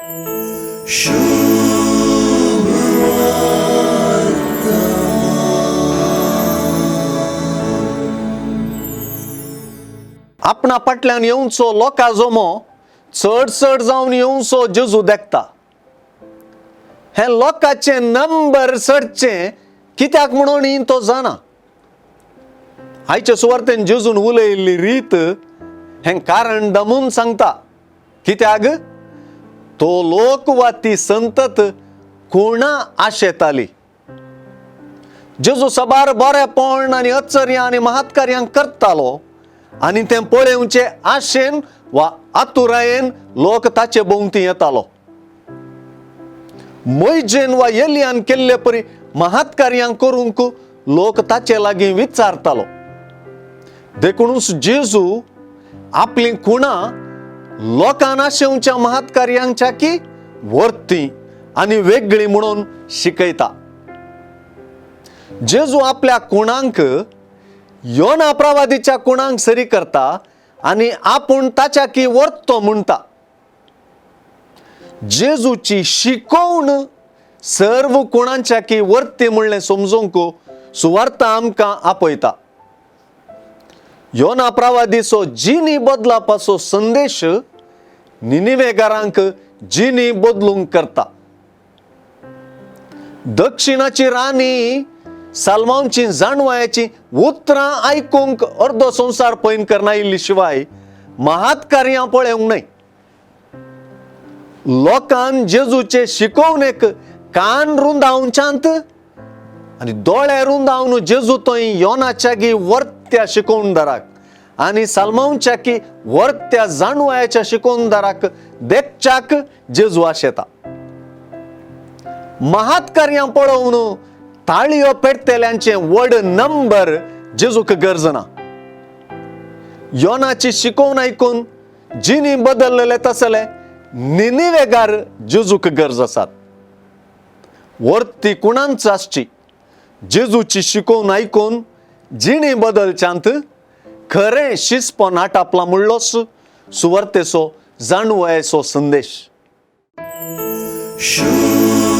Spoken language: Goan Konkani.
आपणा फाटल्यान येवचो लोकां जमो चड चड जावन येवचो जेजू देखता. हें लोकांचे नंबर चडचे कित्याक म्हणून तो जाणा. आयचे सुवार्तेन जेजून उलयल्ली रीत हें कारण दमून सांगता. कित्याक तो लोक वा ती संतत कोणा आशेताली. जेजू सबार बरेपण आनी अचर्यां आनी महत्कार्यां करतालो आनी तें पळोवचे आशेन वा आतुरायेन लोक ताचे भोंवती येतालो. मोयजेन वा एलियान केल्ले परी महत्कार्यां करूंक लोक ताचे लागीं विचारतालो. देखूनच जेजू आपली खुणां लोकांना आशेवच्या महत्कार्यांच्या की वर्ती आनी वेगळी म्हणून शिकयता. जेजू आपल्या खुणांक योना प्रवादीच्या खुणांक सरी करता आनी आपूण ताच्या की वर्तो म्हणटा. जेजूची शिकोवण सर्व खुणांच्या की वर्ती म्हणलें समजूंक सुवार्ता आमकां आपयता. योना प्रवादीचो जिनी बदलापाचो संदेश निनिवेगारांक जिनी बदलूंक करता. दक्षिणाची राणी साल्मांची जाणवायाची उतरां आयकूंक अर्दो संवसार पयन करना शिवाय महात्कार्यां पळोवंक न्हय. लोकान जेजूचे शिकोवणेक कान रुंदावच्यांत आनी दोळे रुंदावन जेजू थंय योनाच्या गी वर्त्या शिकोवणदाराक आनी साल्मांवच्या की वर्त्या जाणवायाच्या शिकोवणदाराक देखच्याक जेजू आशेता. महात्कार्यां पळोवन ताळयो पेटतेल्यांचे व्हड नंबर जेजूक गरज ना. योनाची शिकोवन आयकून जिनी बदललेले तसले निनिवेगार जेजूक गरज आसात. वर्ती कुणांच आसची जेजूची शिकोवन आयकून जिणी बदलच्यांत खरें शिस्पन आटापला म्हणलोच सुवार्तेचो जाणवयेचो संदेश. Sure.